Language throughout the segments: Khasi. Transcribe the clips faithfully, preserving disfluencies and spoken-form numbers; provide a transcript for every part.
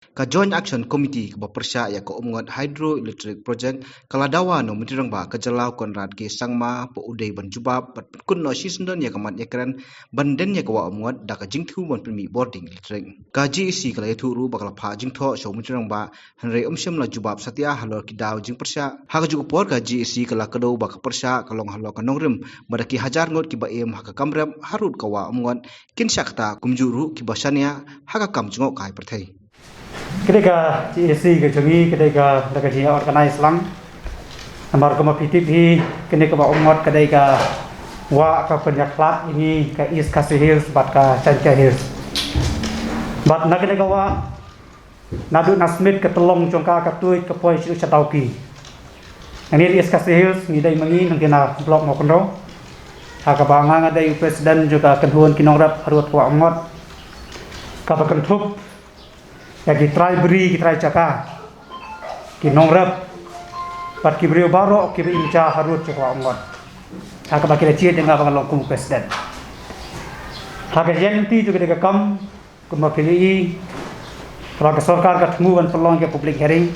Ka Joint Action Committee kaba pyrshah ïa ka Umngot Hydroelectric Project ka la dawa na u Myntri Rangbah ka jylla Conrad K Sangma ba u dei ban jubab bad pynkut noh shisyndon ïa ka mat ïa kren ban dien ïa ka wah Umngot da ka jingthmu ban pynmih bording elektrik. Ka G A C ka la ïathuh ruh ba ka la phah jingthoh sha u Myntri Rangbah, hynrei um shym la jubab satia halor ki daw jingpyrshah. Ha kajuh ka por ka G A C ka la kdew ba ka pyrshah ka long halor ka nongrim ba da ki hajar ngut kiba im ha ka kam rep harud ka wah Umngot kin shah ktah kumjuh ruh kiba shaniah ha ka kam jngohkai pyrthei. Ka dei ka G A C ka jong ngi, ka dei ka, da ka jingïa organize lang. Namar kumba phi tip hi, kane ka wah Umngot ka dei ka wah ka pynïakhlad ïa ngi ka East Khasi Hills bad ka Jaintia Hills. Bad na kane ka wah, naduh na Smit ka Tlong jong ka, ka Tuid, ka poi sha Dawki. Hangne East Khasi Hills ngi dei ma ngi nangta na block Mawkynrew. Ha kaba nga nga dei u president jong ka kynhun ki nongrep harud ka wah Umngot, kaba kynthup ïa ki trai bri, ki trai jaka, ki nongrep bad ki briew baroh kiba im ja harud jong ka wah Umngot. Ha kaba ki la jied ïa nga ba ngan long kum u president. Ha ka jingïaid lynti jong kane ka kam, kumba phi ïohi, haba ka sorkar ka thmu ban pynlong ïa ka public hearing,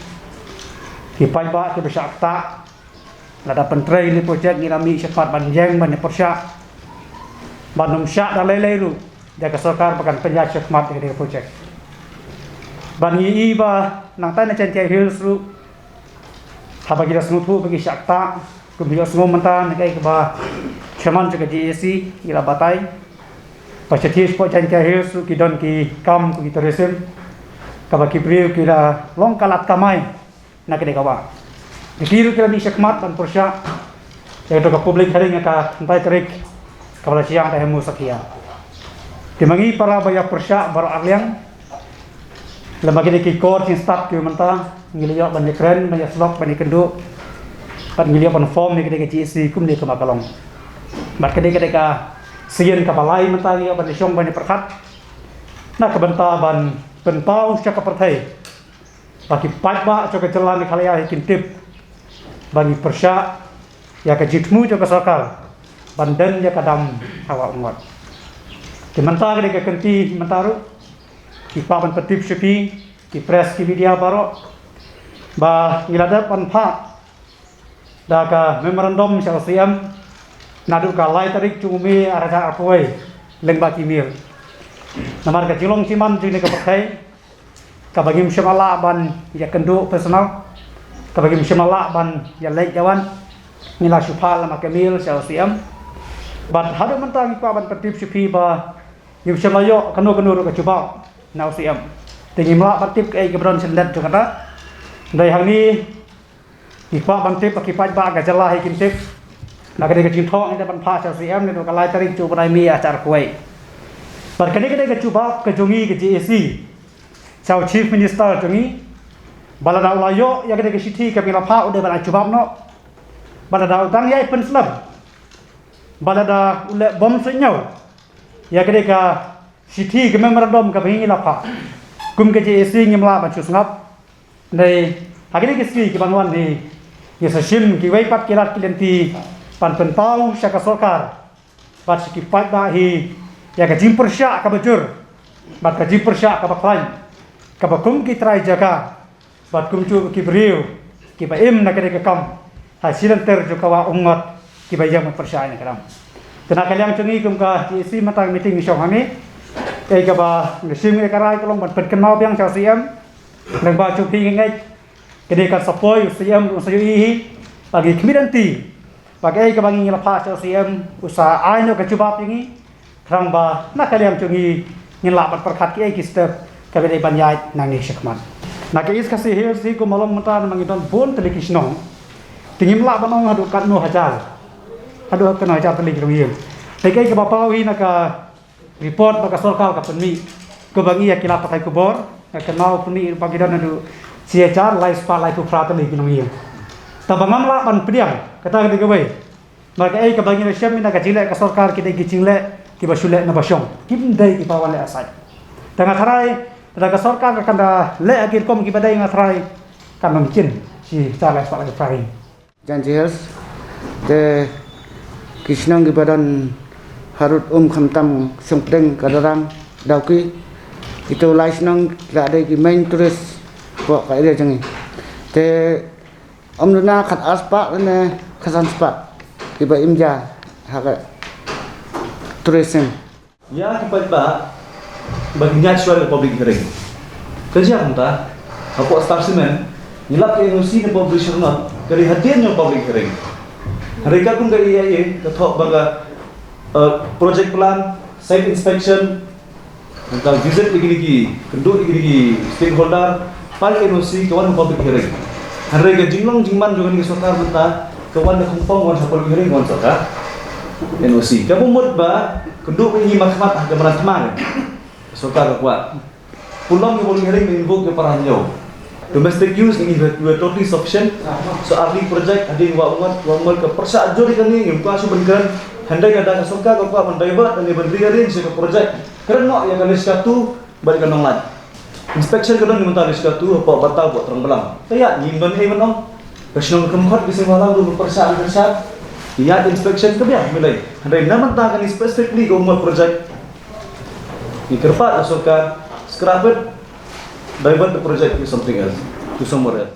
ki paidbah kiba shah ktah, lada pyntrei ïa kane ka project, ngi la mih shakhmat ban ïeng ban ïa pyrshah, ban ym shah da lei lei ruh da ka sorkar ba kan pynïaid shakhmat ïa kane ka project. Bad ngi ïohi ba nangta na Jaintia Hills ruh, haba ki la sngewthuh ba ki shah ktah, kum phi ïohsngew mynta na kaei kaba chairman jong ka G A C i la batai, ba shathie shapoh Jaintia Hills ruh ki don ki kam kum ki tourism, kaba ki briew ki la long ka lad kamai na kane ka wah. Ki ruh ki la mih shakhmat ban pyrshah ïa kato ka public hearing ha ka khyndai tarik kaba la shong ha Hemu Sakhi. Te ma ngi para ba ïa pyrshah baroh arliang, lem bad kine ki kor jingstad kiba mynta, ngi la ïoh ban ïakren, ban ïasyllok, ban ïakynduh, bad ngi la ïoh ban form ïa kane ka G A C kumne kumba ka long. Bad kane ka dei ka sien kaba lai mynta ngi ïoh ban ïashong ban ïapyrkhat na ka bynta ban pynpaw sha ka pyrthei ba ki paidbah jong ka jylla Meghalaya hi kin tip ba ngi pyrshah ïa ka jingthmu jong ka sorkar ban dien ïa ka dam ha wah Umngot. Te mynta ka dei ka kynti mynta ruh, ngi kwah ban pyntip sha phi ki press, ki media baroh, ba ngi la dep ban phah da ka memorandum sha u C M naduh ka lai tarik jong u May ar hajar arphew wei lyngba ki email. Namar ka jinglong jingman jong kane ka pyrthei, kaba ngim shym la lah ban ïakynduh personal, kaba ngim shym la lah ban ïaleit ïawan, ngi la shu phah lyngba ka email sha u C M. Bad haduh mynta ngi kwah ban pyntip sha phi ba ngim shym la ïoh kano kano ruh ka jubab na u C M. Te ngim lah ban tip kaei kaba don shyndet jong kata. Hynrei hangne ngi kwah ban tip ba ki paidbah ka jylla hi kin tip. Na ka dei ka jingthoh ngi dei ban phah sha u C M naduh ka lai tarik jong u bnai May ar hajar arphew wei. Bad kane ka dei ka jubab ka jong ngi ka G A C sha u Chief Minister jong ngi, ba lada u la ïoh ïa kane ka shithi kaba ngi la phah, u dei ban ai jubab noh. Ba lada u dang ïai pynslem, ba lada u leh bym suidñiew ïa kane ka shithi, ka memorandum kaba ngi la phah, kum ka G A C ngim lah ban shu sngap. Hynrei ha kine ki sngi ki ban wan hi, ngi sa shim kiwei pat ki lad ki lynti ban pynpaw sha ka sorkar bad sha ki paidbah hi ïa ka jingpyrshah kaba jur bad ka jingpyrshah kaba khlaiñ, kaba kum ki trai jaka bad kumjuh ki briew kiba im na kane ka kam ha shilynter jong ka wah Umngot, kiba ïeng ban pyrshah ïa kane ka dam. Te na ka liang jong ngi kum ka G A C mynta ka meeting ngi shong hangne, kaei kaba ngi shim ïa ka rai ka long ban pynkynmaw biang sha u C M. Lyngba jong phi ngi ngeit kane kan sa poi, u C M ruh un sa ïohi hi. Ba ngi khmih lynti ba kaei kaba ngi la phah sha u C M u sa ai noh ka jubab ïa ngi, khnang ba na ka liang jong ngi ngin lah ban pyrkhat kiei ki step kiba dei ban ïaid nangne shakhmat. Na ka East Khasi Hills hi, kumba long mynta, namar ngi don bun tylli ki shnong, te ngim lah ban ong haduh katno hajar, haduh katno hajar tylli ki longïing. Te kaei kaba paw hi na ka report ba ka sorkar ka pynmih, kaba ngi ïa ki lad pathai khubor, nga kynmaw pynmih ba ki don haduh shi hajar lai spah laiphew phra tylli ki longïing. Tangba ngam lah ban pdiang, kata ka dei kawei. Namar kaei kaba ngi la shem na ka jingleh ka sorkar, ki dei ki jingleh kiba shu leh na ba shong, kim dei kiba wan leh aside. Te nga tharai lada ka sorkar kan da leh ha ki rukom kiba dei, nga tharai kan ym jin shi hajar lai spah laiphew phra hi. Jaintia Hills, te ki shnong kiba don harud um khamtam Shongpdeng, Kadrang, Dawki, Ito lai shnong la dei ki main tourist hapoh ka area jong ngi. Te ym duna khat ar spah ne khat san spah kiba im ja ha ka tourism. Ïa ki paidbah ba ki ñiad shuwa ïa ka public hearing. Ka jia kumta, hapoh Star Cement ngi lap ka N O C na public hearing, ka dei hadien ïa ka public hearing. Hynrei katkum ka E I A ka thoh ba ka, eh, project plan, site inspection, nangta visit ïa kine ki, kynduh ïa kine ki stakeholder, file N O C, ka wan ka public hearing. Hynrei ka jinglong jingman jong kane ka sorkar mynta ka wan da khongpong, wan sha public hearing, wan sha ka N O C. Ka mut ba kynduh ïa ngi markhmat ha ka Madan Thma ka sorkar ka kwah. Pynlong ka public hearing, invoke ka para hynñiew. Domestic use ngi, we're totally sufficient. So early project hadien Wah Umngot, Wah Umngot ka pyrshah jur ïa kane, ngim kwah shuh ban kren. Hynrei ka da ka sorkar ka kwah ban divert, ban rearrange ïa ka project. Kren noh ïa ka Leshka two bad ka Nonglait. Inspection ka don mynta Leshka two hapoh Bataw, hapoh Trongblang. Te ïa ngim don ei ban ong. Ka shnong Kymkhot, ka Seng Bhalang ruh ka pyrshah, ka pyrshah. Ïa inspection ka biang mynta. Hynrei na mynta kane specifically ka Umngot project, ngi kyrpad ïa ka sorkar, scrap it, divert the project to something else, to somewhere else.